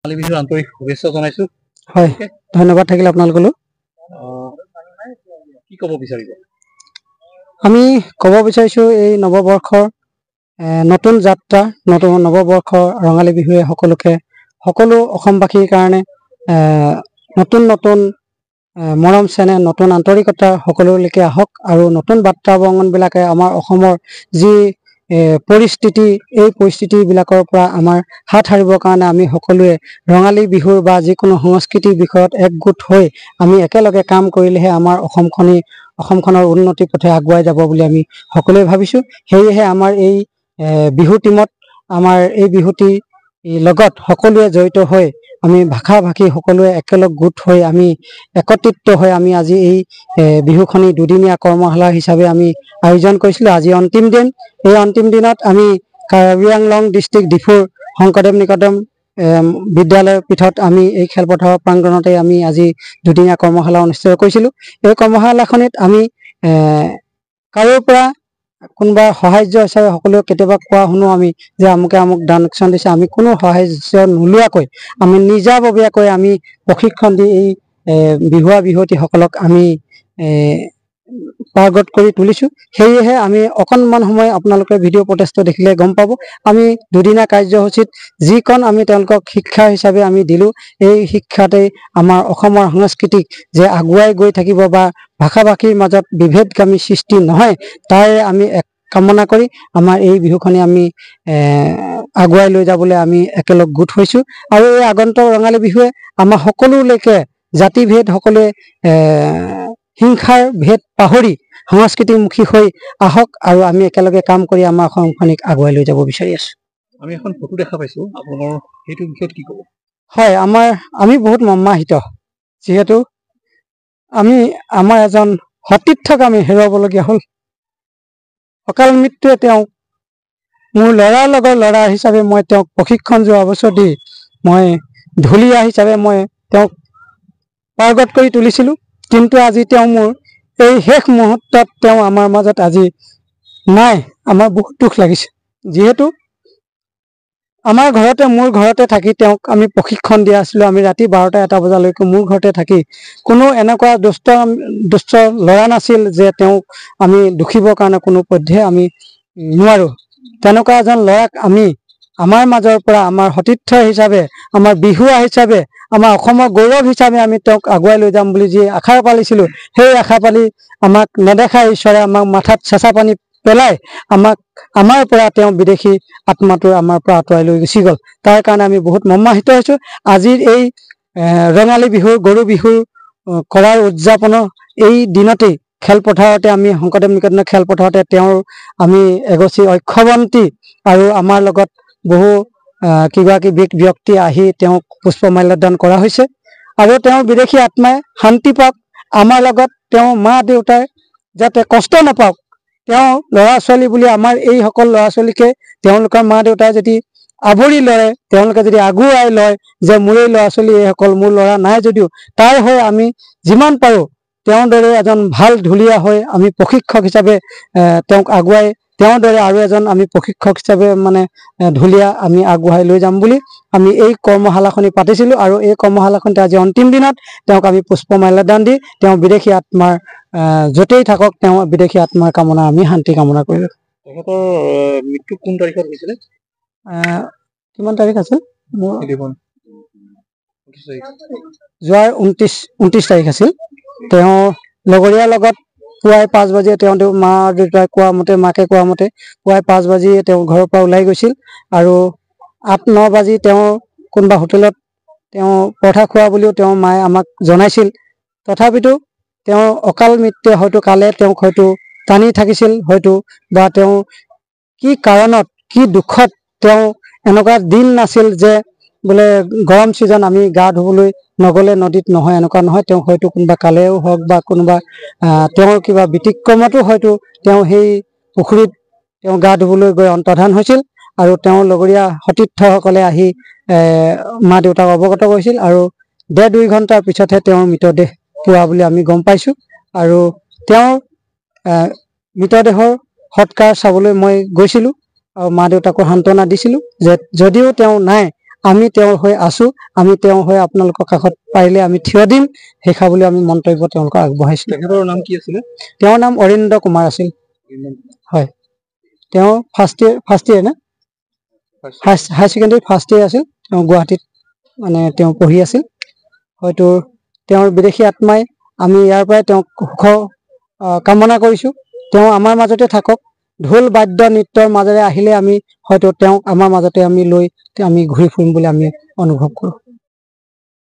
ৰঙালী বিহুৰ আন্তৰিক শুভেচ্ছা জনাইছো। হয়, ধন্যবাদ থাকিল আপোনালোকলৈ। কি ক'ব বিচাৰিব? আমি ক'ব বিচাৰিছোঁ, এই নৱবৰ্ষৰ নতুন যাত্ৰা, নতুন নৱবৰ্ষৰ ৰঙালী বিহুৱে সকলোকে, সকলো অসমবাসীৰ কাৰণে নতুন নতুন মৰম চেনেহ, নতুন আন্তৰিকতা সকলোলৈকে আহক আৰু নতুন বাৰ্তাবৰণবিলাকে আমাৰ অসমৰ যি পৰিস্থিতি, এই পৰিস্থিতিবিলাকৰ পৰা আমাৰ হাত সাৰিবৰ কাৰণে আমি সকলোৱে ৰঙালী বিহুৰ বা যিকোনো সংস্কৃতিৰ বিষয়ত একগোট হৈ আমি একেলগে কাম কৰিলেহে আমাৰ অসমখনৰ উন্নতিৰ পথে আগুৱাই যাব বুলি আমি সকলোৱে ভাবিছোঁ। সেয়েহে আমাৰ এই বিহু টীমত, আমাৰ এই বিহুটিৰ লগত সকলোৱে জড়িত হৈ, আমি ভাষা ভাষী সকলোৱে একেলগ গোট হৈ, আমি একত্ৰিত হৈ আমি আজি এই বিহুখনি দুদিনীয়া কৰ্মশালা হিচাপে আমি আয়োজন কৰিছিলোঁ। আজি অন্তিম দিন। এই অন্তিম দিনত আমি কাৰ্বি আংলং ডিষ্ট্ৰিক্ট ডিফুৰ শংকৰদেৱ নিকেতন বিদ্যালয়ৰ পীঠত আমি এই খেলপথাৰৰ প্ৰাংগণতে আমি আজি দুদিনীয়া কৰ্মশালা অনুষ্ঠিত কৰিছিলোঁ। এই কৰ্মশালাখনিত আমি কাৰোৰ পৰা কোনোবা সাহাৰ্য হিচাপে, সকলোৱে কেতিয়াবা কোৱা শুনো আমি যে আমুকে আমুক দান দিছে, আমি কোনো সাহাৰ্য নোলোৱাকৈ আমি নিজাববীয়াকৈ আমি প্ৰশিক্ষণ দি এই বিহুৱা বিহুৱতীসকলক আমি পাৰ্গত কৰি তুলিছোঁ। সেয়েহে আমি অকণমান সময় আপোনালোকে ভিডিঅ' প্ৰটেষ্টটো দেখিলে গম পাব, আমি দুদিনীয়া কাৰ্যসূচীত যিকণ আমি তেওঁলোকক শিক্ষা হিচাপে আমি দিলোঁ, এই শিক্ষাতেই আমাৰ অসমৰ সংস্কৃতিক যে আগুৱাই গৈ থাকিব বা ভাষা ভাষীৰ মাজত বিভেদগামী সৃষ্টি নহয়, তাৰে আমি এক কামনা কৰি আমাৰ এই বিহুখনি আমি আগুৱাই লৈ যাবলৈ আমি একেলগ গোট হৈছোঁ। আৰু এই আগন্তুক ৰঙালী বিহুৱে আমাৰ সকলোলৈকে জাতিভেদ, সকলোৱে হিংসাৰ ভেদ পাহৰি সংস্কৃতিমুখী হৈ আহক আৰু আমি একেলগে কাম কৰি আমাৰ অসমখনিক আগুৱাই লৈ যাব বিচাৰি আছোঁ। আমি এখন ফটো দেখা পাইছোঁ আপোনালোকৰ, সেইটো বিষয়ত কি ক'ব? হয়, আমি বহুত মৰ্মাহিত, যিহেতু আমি আমাৰ এজন সতীৰ্থক আমি হেৰুৱাবলগীয়া হ'ল। অকাল মৃত্যুৱে তেওঁক, মোৰ ল'ৰাৰ লগৰ ল'ৰা হিচাপে মই তেওঁক প্ৰশিক্ষণ যোৱা বছৰ দি মই ঢুলীয়া হিচাপে মই তেওঁক পাৰ্গত কৰি তুলিছিলোঁ। কিন্তু আজি তেওঁ মোৰ এই শেষ মুহূৰ্তত তেওঁ আমাৰ মাজত আজি নাই। আমাৰ বহুত দুখ লাগিছে, যিহেতু আমাৰ ঘৰতে, মোৰ ঘৰতে থাকি তেওঁক আমি প্ৰশিক্ষণ দিয়া আছিলোঁ। আমি ৰাতি 12টা 1টা বজালৈকে মোৰ ঘৰতে থাকি, কোনো এনেকুৱা দুষ্ট দুষ্ট ল'ৰা নাছিল যে তেওঁক আমি দুখিবৰ কাৰণে কোনো পধ্যে আমি নোৱাৰোঁ। তেনেকুৱা এজন ল'ৰাক আমি আমাৰ মাজৰ পৰা, আমাৰ সতীৰ্থ হিচাপে, আমাৰ বিহুৱা হিচাপে, আমাৰ অসমৰ গৌৰৱ হিচাপে আমি তেওঁক আগুৱাই লৈ যাম বুলি যি আশা পালিছিলোঁ, সেই আশা পালি আমাক নেদেখা ঈশ্বৰে আমাক মাথাত চেঁচা পানী পেলাই আমাক আমাৰ পৰা তেওঁ বিদেশী আত্মাটো আমাৰ পৰা আঁতৰাই লৈ গুচি গ'ল। তাৰ কাৰণে আমি বহুত মৰ্মাহিত হৈছোঁ। আজিৰ এই ৰঙালী বিহুৰ, গৰু বিহুৰ কৰাৰ উদযাপনৰ এই দিনতেই খেলপথাৰতে, আমি শংকৰদেৱ নিকেতনৰ খেলপথাৰতে তেওঁৰ আমি এগছি অক্ষবন্তি আৰু আমাৰ লগত বহু কিবাকিবি ব্যক্তি আহি তেওঁক পুষ্পমাল্যদান কৰা হৈছে আৰু তেওঁৰ বিদেশী আত্মাই শান্তি পাওক, আমাৰ লগত তেওঁ মা দেউতাই যাতে কষ্ট নাপাওক। তেওঁ ল'ৰা ছোৱালী বুলি আমাৰ এইসকল ল'ৰা ছোৱালীকে তেওঁলোকৰ মা দেউতাই যদি আৱৰি লয়, তেওঁলোকে যদি আগুৱাই লয় যে মোৰেই ল'ৰা ছোৱালী এইসকল, মোৰ ল'ৰা নাই যদিও তাৰ হৈ আমি যিমান পাৰোঁ তেওঁৰ দৰে এজন ভাল ঢুলীয়া হৈ আমি প্ৰশিক্ষক হিচাপে তেওঁক আগুৱাই, তেওঁৰ দৰে আৰু এজন আমি প্ৰশিক্ষক হিচাপে মানে ঢুলীয়া আমি আগবঢ়াই লৈ যাম বুলি আমি এই কৰ্মশালাখনি পাতিছিলোঁ। আৰু এই কৰ্মশালাখনিতে আজি অন্তিম দিনত তেওঁক আমি পুষ্পমাল্যদান দি তেওঁ বিদেশী আত্মাৰ য'তেই থাকক তেওঁ বিদেশী আত্মাৰ কামনা আমি শান্তি কামনা কৰিলোঁ। তেখেতৰ মৃত্যু কোন তাৰিখত হৈছিলে? কিমান তাৰিখ আছিল? মোৰ যোৱাৰ 29 তাৰিখ আছিল। তেওঁ লগৰীয়াৰ লগত পুৱাই 5 বাজিয়ে, তেওঁ মা দেউতাই কোৱা মতে, মাকে কোৱা মতে পুৱাই 5 বাজিয়ে তেওঁ ঘৰৰ পৰা ওলাই গৈছিল আৰু 8 9 বাজি তেওঁ কোনোবা হোটেলত তেওঁ পৰঠা খোৱা বুলিও তেওঁ মায়ে আমাক জনাইছিল। তথাপিতো তেওঁ অকাল মৃত্যুৱে হয়তো কালে তেওঁক হয়তো টানি থাকিছিল হয়তো, বা তেওঁ কি কাৰণত কি দুখত, তেওঁ এনেকুৱা দিন নাছিল যে বোলে গৰম ছিজন আমি গা ধুবলৈ নগ'লে নদীত নহয়, এনেকুৱা নহয়। তেওঁ হয়তো কোনোবা কালেও হওক বা কোনোবা তেওঁৰ কিবা ব্যতিক্ৰমতো হয়তো তেওঁ সেই পুখুৰীত তেওঁ গা ধুবলৈ গৈ অন্তৰ্ধান হৈছিল আৰু তেওঁৰ লগৰীয়া সতীৰ্থসকলে আহি মা দেউতাক অৱগত কৰিছিল আৰু 1.5 2 ঘণ্টাৰ পিছতহে তেওঁৰ মৃতদেহ পোৱা বুলি আমি গম পাইছোঁ। আৰু তেওঁৰ মৃতদেহৰ সৎকাৰ চাবলৈ মই গৈছিলোঁ আৰু মা দেউতাকো সান্তনা দিছিলোঁ যে যদিও তেওঁ নাই, আমি তেওঁৰ হৈ আছোঁ, আমি তেওঁৰ হৈ আপোনালোকৰ কাষত পাৰিলে আমি থিয় দিম, সেইষাৰ বুলি আমি মন্তব্য তেওঁলোকক আগবঢ়াইছিলোঁ। তেখেতৰ নাম কি আছিলে? তেওঁৰ নাম অৰিন্দ কুমাৰ আছিল। হয়, তেওঁ ফাৰ্ষ্ট ইয়েৰ নে হাই ছেকেণ্ডেৰী ফাৰ্ষ্ট ইয়েৰ আছিল। তেওঁ গুৱাহাটীত মানে তেওঁ পঢ়ি আছিল। হয়তো তেওঁৰ বিদেশী আত্মাই, আমি ইয়াৰ পৰাই তেওঁক সুখ কামনা কৰিছোঁ। তেওঁ আমাৰ মাজতে থাকক। ঢোল বাদ্য নৃত্যৰ মাজেৰে আহিলে আমি হয়তো তেওঁক আমাৰ মাজতে আমি লৈ আমি ঘূৰি ফুৰিম বুলি আমি অনুভৱ কৰোঁ।